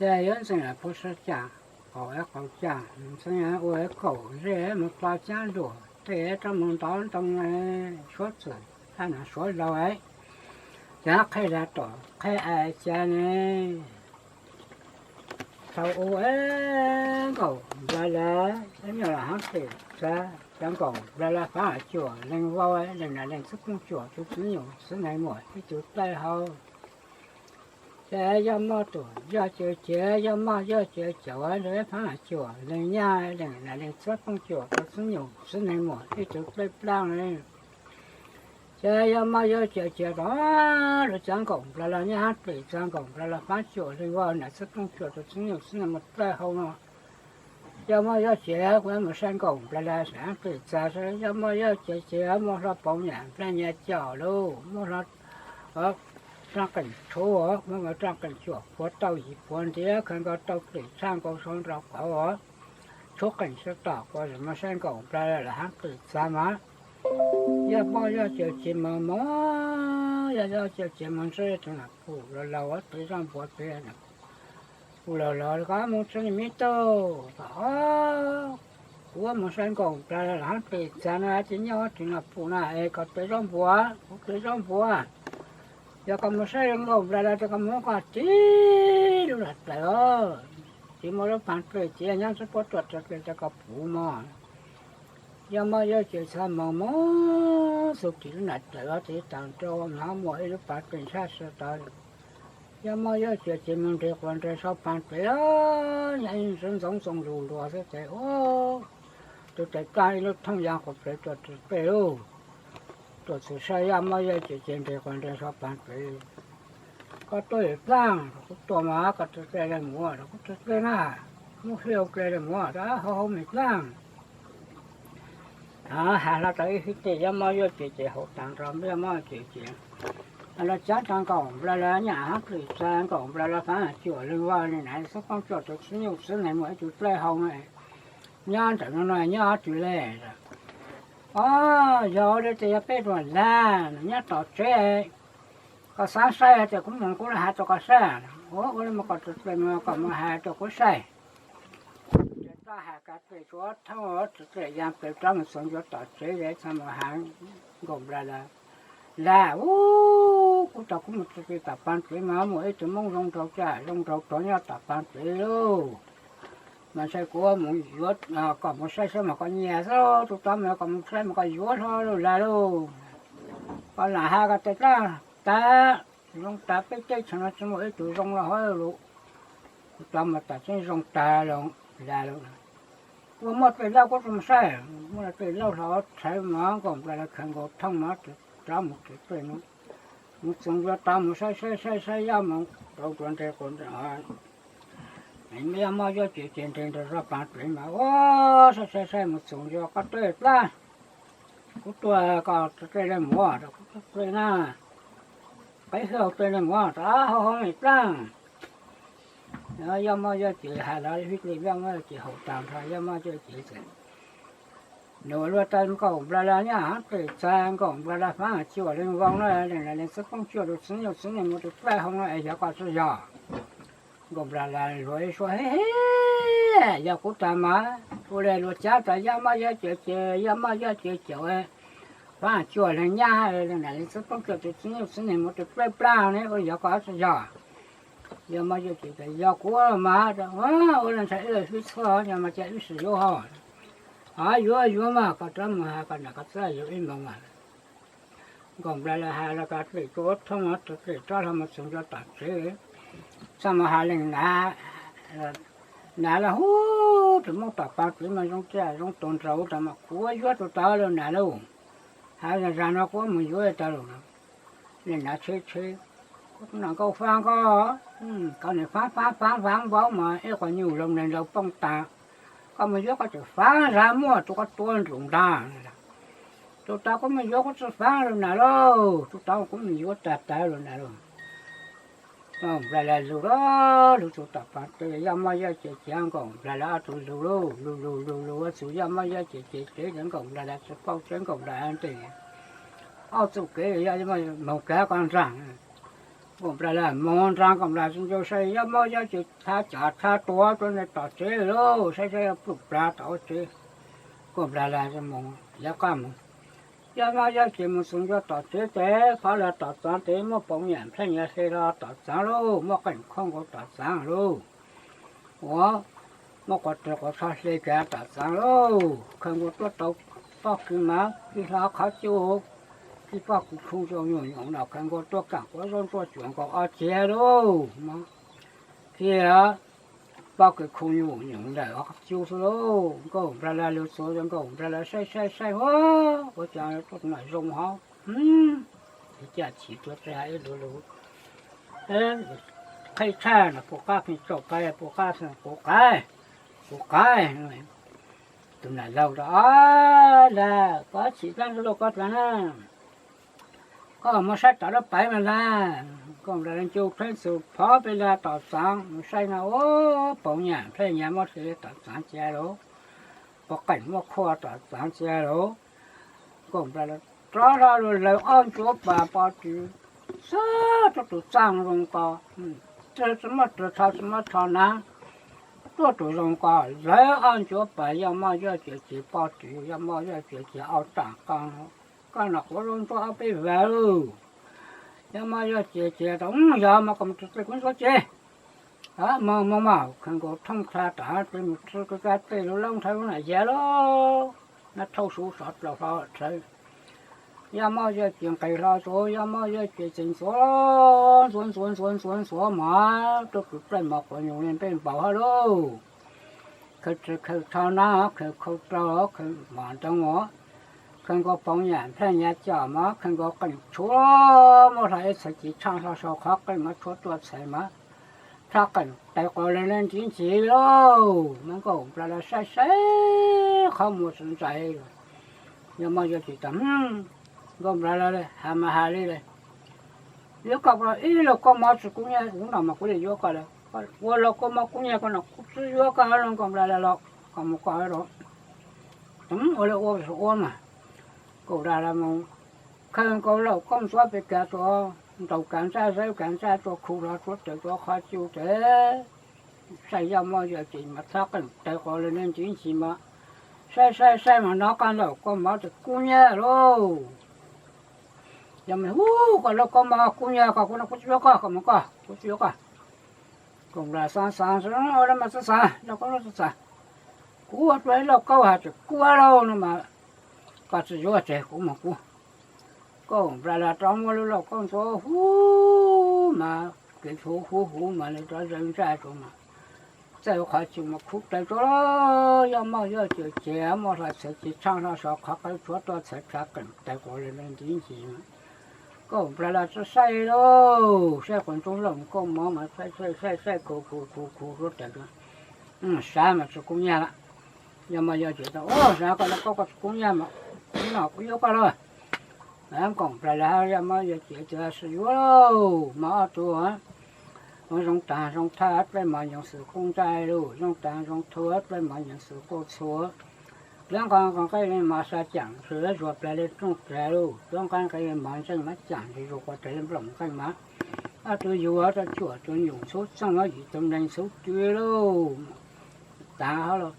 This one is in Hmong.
Ces yuav ntxeev lam phu sab caj, qaum ib qaum caj, ntxeev ua kaum zej mus plo cab luam tej rab mus ntov ntoo suab txwm hab no suav laug, cov qheb la tom qheb ai ca ne. Thaum u nkaum nplas las ib nyuag los hab pem txav, cov nkaum nplas las faab cuam leej vauv leej nam leej xwb phooj cuam tus txiv nyuam xwb neeg muam ib tug dlawb hau. Ces yog moj tuam yog caws ciav, yog moj yog caws caum, faab cuam leej nyab leej nam leej xwb phooj cuam tus txiv nyuam xwb neeg muam ib tug dlawb plaab. Ces yog moj yog caws ciav tom luag cov nkaum nplas las nyab hab pem txav, nkaum nplas las faab cuam leej vauv nam xwb phooj cuam tus txiv nyuam xwb neeg muam dlawb hau no. Yog moj yog caws kuv mus saib nkaum nplas las saib hab pem txav saib, yog moj yog caws ciav muaj hlo pauv nyam nplaj nyag caum lauj, muaj hlo raaj qeem tshuab, muaj raaj qeem cuam puav tauj yim puav ntiav khaws nkaus tauj plim tshaj nkaus sau nraug qauv, tshuab qeem sawv tom kuv mus saib nkaum nplas las hab pem txav mas. Yog moj yog caws ciav moog moog, yog yog caws ciav moog ntsib tug nam pum laug laug pem zaaj npuav pem, pum laug laug koj mus tsi me tub, kuv mus saib nkaum nplas las hab pem txav no ces nyob tug nam pum na es koj pem zaaj npuav kuv pem zaaj npuav. Yog koj mus saib nkaum nplas las ces koj mus koj tib lub nam dlaws os, tsis muaj lub paag dlej ces nyob tsi puab tuaj tso dlej rau koj puv mog. Yog moj yog caws txav moog moog xug tim lub nam dlaws os, ces taag nrho ua hab muaj ib lub paag dlej ntshab sawv tawv. Yog moj yog caws ces moog nres quas nres sau paag dlej, nyob ib ntxoov ntxoo lug luas xwb ces tug tais kaaj ib lub thooj ya quas dlej tuaj tso dlej lauj. Tuaj txug saib yog moj yog caws ces nres quas nres sau paag dlej. Koj tuaj lwm plaaj, kuv tuaj mas koj tso dlej le mus, kuv tso dlej na, muab hwj hau dlej le mus, hau hau me plaaj. Has hlo tau ib hwj dlej, yog moj yog caws ces haum taag nrho, yog moj caws ces los cav rau nkaum nplas las nyab hab pem txav, nkaum nplas las faab cuam leej vauv leej nam xwb phooj cuam tus txiv nyuam xwb neeg muam ib tug dlawb hau no, nyob ntawm no no nyob twg le? Os, yog ua le ces yog peb dua lag nyob tom tsev. Koj xaav saib ces kuv mus kuv has rau koj saib. Ua ua le mas koj tso dlej mus koj mus has rau kuv saib. Ces txawm has kav dlej tsuav thoob tso dlej ya plaws rov mus txug ncua tom tsev, txhaj mus has nkaum nplas las, lag u, kuv tau kuv mus tso dlej tom paag dlej mas muaj ib tug moob zoo nraug, zoo nraug rov nyob tom paag dlej lauj. Mas saib kuv mus yuav, koj mus saib saib mas koj nyiam xwb, tug tod mas koj mus saib mas koj yuav hlo lauj lag lauj. Koj lam has koj tes dlaab tas, zoo tas peb teb chaws no tsi muaj ib tug zoo le hov lauj. Kuv tod mas tas tseeb zoo tag lauj, lag lauj. Ua muaj dlej laub kuv tsi mus saib, muaj dlej laub hlo tshawv mas nkaum nplas las khaws nkaus thooj mas rov mus tso dlej no. Mus txug ncua tod mus saib saib saib saib yog mus rau nreg quas nreg, yog moj yog caws ces nres nrog zog paag dlej mas ua saib saib saib mus txug ncua koj dlej dlaab. Kuv tuaj koj tso dlej le mus rau kuv tso dlej na, qheb hwj hau dlej le mus rau hau hau me dlaab. Yog moj yog caws has los hwj dlej, yog moj yog caws haum taag nrho, yog moj yog caws ces nws luag tau nkaum nplas las nyab hab pem txav, nkaum nplas las faab cuam leej vauv no, leej nam leej xwb phooj cuam tus txiv nyuam xwb neeg muam tus dlawb hau no es yog koj tsi yog? Nkaum nplas las luag ib suab, he he, yog kuv tag mas, ua le luag cav tas yog moj yog caws ces yog moj yog caws caum, faab cuam leej nyab leej nam leej xwb phooj cuam tus txiv nyuam xwb neeg muam tus dlawb plaab ne, ua yog koj tsi yog? Yog moj yog caws ces yog kuv mas, ua le ntshai wb hwj txhua, yog mas cas wb sim yuav hos. Hos yuav yuav mas koj rov mus has koj nam koj txawj yuav ib moog mas. Nkaum nplas las has los koj dlej tsuav thooj, dlej rov hlo mus txug ncua tom tsev, txhaj mus has leej nam, nam las hub, tus moob tom paag tsev mas zoo tiag zoo tuag nraug tas mas kuv yuav tug tod lauj nam lauj. Has zag zag no kuv mus yuav tau lauj. Leej nam tsheb tsheb, kuv nam nkauj faab nkauj, koj nim faab faab faab faab vauv mas ib quas nyuj laug neeg laug poob taag. Koj mus yuav koj tseem faab zag muaj tus koj tua nrug ntag. Tug tod kuv mus yuav kuv tsi faab lauj nam lauj, tug tod kuv mus yuav tag tag lauj nam lauj. Nkaum nplas las lug lug txug tom paag tsev, yog moj yog caws ces nkaum nplas las ob tug lug lug lug lug lug ua txug yog moj yog caws ces tsev, nkaum nplas las tsi paub tsev, nkaum nplas ntej ob txuj kev yog moog kag koj nraag. Nkauj Nplais Las moog nraag Nkauj Nplais Las Xeev Ntxwv saib yog mob yog tswv thab cov thab tuav rua ntawm tom tsev lauj, saib saib yog pum plaag tom tsev. Nkauj Nplais Las mus, yog qab mus, yog mob yog tswv mus txug ntawm tom tsev tes phov lawm tom txaav tes muaj poov nyam nplhaaj nyam hle hlo tom txaav lauj, muaj qeej khauj nkaus tom txaav lauj. Ua muaj quas rawg quas tsho hle kiag tom txaav lauj. Khaws nkaus tuaj tau pob kws mas kis hlo qhov cub, kis pob kws khu zoo nyuam nyoos no, khaws nkaus tuaj kaam quav zaub ntsuab cuam nkaus ob txiag lauj. Kis pob kws khu nyuam nyoos ntawm qhov cub xwb lauj. Nkauj Nplais Las lug txug, Nkauj Nplais Las saib saib saib, ua cas tuaj nam zoo hov, ib caj chim tuaj txaij ib lug lug, qheb tshaj no, puas qab pheej tsaug qai, puas qab, puas qab, puas qab. Tus nam laug rau, Ab, Las, koj chim dlaab luaj koj dlaag na, koj mus saib tom lub paiv mas Las. Nkauj Nplais Las ncu tsheb txug phov peg Las tom txaav mus saib no, ua poov nyam nplhaaj nyam muab hle tom txaav cia lauj, puag qeej muab khuam tom txaav cia lauj. Nkauj Nplais Las rov hlo lug lawv ob ncuav pas pov tswv, xwb tuaj tus txaaj zoo ko, tsi muaj rog tsho tsi muaj tsho na, tuaj tus zoo ko, lawv ob ncuav pas yog mob yog tswv ces pov tswv, yog mob yog tswv ces au taam qo, koj nam quav zaub ntsuab ob peb vag lauj. Yog mob yog tswv ces tau, yog mas koj mus txhais kuv ntsuab ces, moog moog mas khaws nkaus thooj tha tom hab tes mus txhais koj tej lub loob thav lub nam yag lauj, nab thauj suv sov dlawg hlo tshawv. Yog mob yog tswv nqes hlo txuav, yog mob yog tswv ces ntxuav, ntxuav ntxuav ntxuav ntxuav ntxuav mas tuaj tus dlaij mov quav nyoos le npej npaum hab lauj. Khaws tsho khaws tsho na, khaws khau rau, khaws mov ntoo os, khaws nkaus poov nyam nplhaaj nyam coj mas, khaws nkaus qeej tshuav, muab hlo ib txhais cis tshaaj hlo sau qhov qeej mas tshuav tuaj txhais mas, txhab qeej tawg quas le le ntiv ntsis lauj. Mas Nkauj Nplais Las saib saib qhov muag tsi ntsais, yog mob yog tswv tas, Nkauj Nplais Las has mas has li le, yuav koj ib lauj kaub mov tsi kub nyab, kuv no mas kuv le yuav koj le, ua lauj kaub mov kub nyab koj no kuv tsi yuav koj lauj Nkauj Nplais Las los, koj mus koj lawm. Ua le ua ua mas, Nkauj Nplais Las mus khaws nkaus lauj kaub ntxuav pes kav tuaj, ntaus kav ntsaj zawb kav ntsaj tuaj khu hlo tsuav rawv tuaj qhov cub tes, saib yog mob yog tswv mas txhab qeej tawg quas le le ntiv ntsis mas, saib saib saib mas nov qab lauj kaub mov tes kub nyab lauj. Yog mas hu, koj lauj kaub mov kub nyab koj, kuv no kuv tsi yuav koj, koj mus koj, kuv tsi yuav koj. Nkauj Nplais Las xaav xaav, ua le mas txhob xaav, lauj kaub txhob xaav, kuv ua dua ib lauj kaub has tseem kub lauj no mas, koj tsi yuav ces kuv mus kuv. Nkauj Nplais Las rov muab lub lauj kaub ntxuav hu mas, kev huv huv huv mas le rov zawg ntsaj rua mas, txawj qhov cub mas khu rawv tsuav lauj, yog mob yog tswv ces muab hlo txhais cis tshaaj hlo sau qhov qeej tshuav tuaj txhais txhab qeej tawg quas le le ntiv ntsis. Nkauj Nplais Las tsi saib lauj, saib quas ntsuab lauj kaub mov mas saib saib saib saib khu khu khu khu suav rawv, sav mas tsi kub nyab lawm. Yog mas yog ces tas, sav koj lauj kaub koj tsi kub nyab mas, kuv no kuv yuav koj lauj. Nkauj Nplais Las yog mas yog ces tas, sib yuav lauj mas ob tug, zoo taag zoo thaj dlej mov nyoos xwm qub ntsaj lauj, zoo taag zoo thuav dlej mov nyoos xwm qub txhuav. Dlawb nqo nqo nqeeb le mov sa caam, zuag plawg le rooj plawg lauj, dlawb nqo nqeeb le mov ntseej mab caam, zuag quas rawv le nplooj nqeej mas, ob tug yuav rua cuam tug nyoos xub txooj, yim tug neeg xub tw lauj. Taag hab lauj,